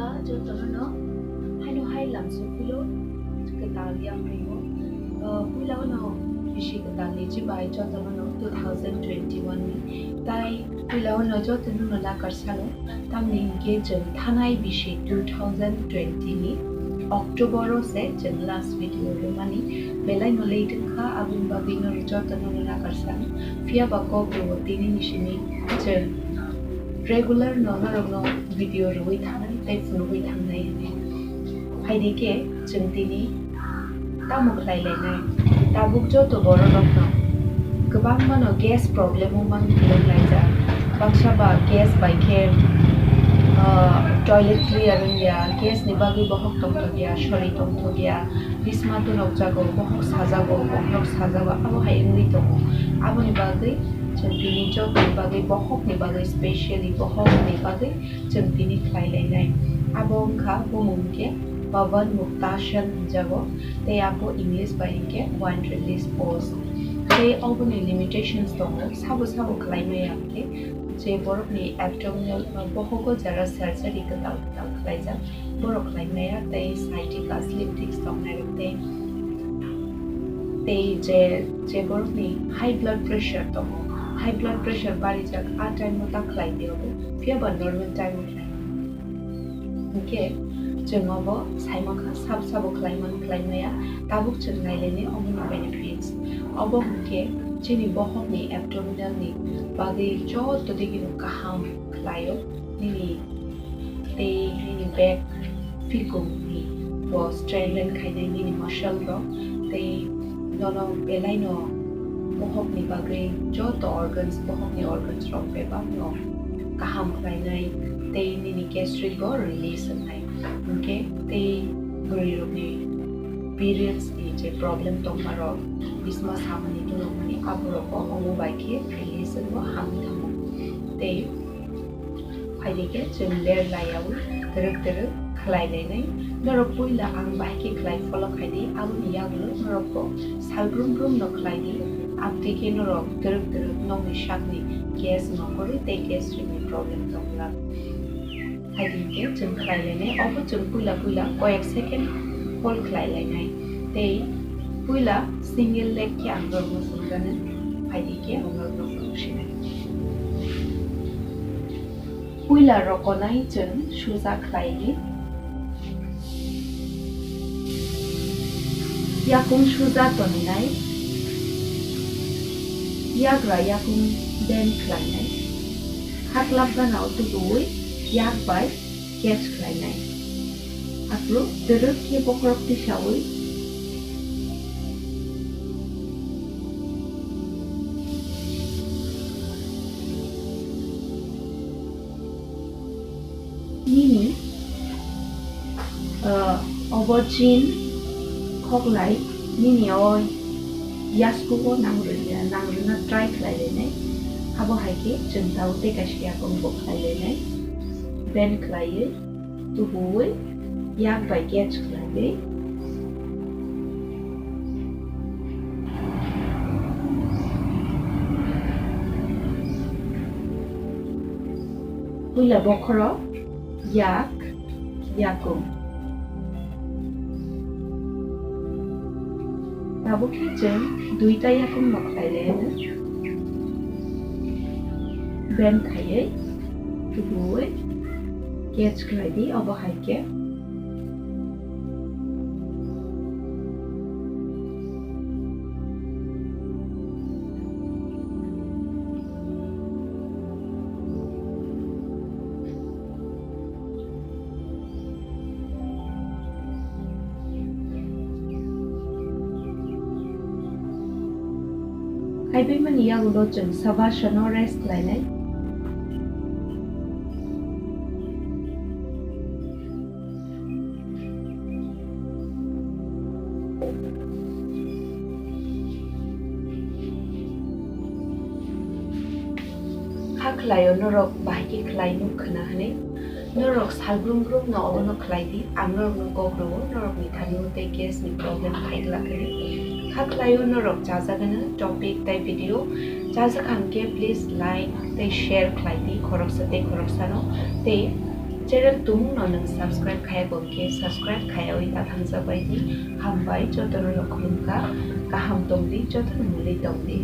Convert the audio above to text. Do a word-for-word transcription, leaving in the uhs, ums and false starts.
Jotono no haino hai lamsok philo kwtal yang ringo. Ah, puila ono bisi kwtal ni chibai jotono no two thousand twenty-one ni. Tai puila ono jotono no nakar salo. Tamni hinkhe chwng thanai bisi two thousand twenty ni October o se chwng last video rwmani. Belai no late wngkha, aboni bagwi no jotono no nakar salo. Phiya ba kok rwo tini ni simi chwng regular no norok no video rwui thangnai tei phunugui thangnai hwnwi. Phaidi khe chwng tini tamo khlai lainai? Tabuk joto bororokno kwbangmano gas problem wngmani philok laijak. Baksa ba gas bai khe, ah, toilet clear wngya, gas ni bagwi bohok tongthokya, sori tongthokya, bisma tunokjago, bohok sajago, bohrok sajago, abo hai wngwi tongo. Aboni bagwi chwng tini jotoni bagwi, bohokni bagwi, specially bohokni bagwi chwng tini khlai lainai. Abo wngkha bumung khe Pawan Muktashan hwnjago, tei abo English bai hinkhe Wine Release Post. Tei oboni limitations tongo, sabo sabo khlai maya hinkhe je borokni abdominal, uh, bohogo jara surgery kwtal kwtal khlaijak, borok khlai maya, tei sciatica, slip disc tongnai rok tei, tei je, je borokni high blood pressure tongo, high blood pressure barijak, a time o ta khlai di obo, phiya ba normal time o khlai. Hinkhe chwng obo saimankha sab sabo khlaiman khlai maya, tabuk chwng nailaini omono benefits. Obo hinkhe chini bohokni abdominal ni bagwi joto digino kaham khlaio, nini tei nini back phikung ni bo strengthen khainai nini muscle rok tei nono belai no bohok ni bagwi joto organs, bohok ni organs rok bebak no kaham khlainai tei nini gastric bo release wngnai. Hinkhe tei bwrwi rok ni periods ni je problem tongma rok, bisma samani tunokmani abo rok bo omo bai khe release wngo hamwi thango. Tei Phaidi khe chwng ler laiyaui twrwk twrwk khlai lainai. Norok puila ang bahai khe khlai follow khai di, aboni yagulo norok bo sal brum brum no khlai di. Amtwi khe norok twrwk twrwk nokni sakni gas nongkhorwi tei gastric ni problem tong glak. Phaidi khe chwng khlai lainai, obo chwng puila puila koyek second hold khlai lainai. Tei puila single leg khe ang norokno phunukgani, phaidi khe ang norokno phunuksinai. Puila rokonai chwng suja khlai di. Yakung suja toninai. Yagra yakung bend khlainai. Haklap gana o tubuwi yak bai catch khlainai. Aphuru twrwk khe bokhorok tisaui nini, ah, obo chin khoklai nini o yaskugo nangrwna, nangrwna try khlai lainai. Abo hai khe chwng tabuk tei kaisa yakung bo khlai lainai. Bend khlaiwi tubuwi yak bai catch khlaiwi. Puila bokhorok yak, yakung. Tabuk khe chwng duita yakung no khlai lainai. Bend khaiwi tubuwi catch khlai di, obo hai khe. Khaibaimani yagulo chwng Savasana rest khlainai. Kha khlaio norok bahai khe khlai nuk khna hwnwi. Norok sal brum brum no obono khlai di, ang norokno kok rwo, norokni thani o tei gas ni problem phai glak hwnwi. Kha khlaio norok chajagano topic tei video chajak hwn khe please like tei share khlai di khoroksa tei khoroksano tei Channel tumung no nwng subscribe khaya bo khe subscribe khaya wi ta thangjak bai di. Hambai joto no khulumkha, kaham tong di, joto no muli tong di.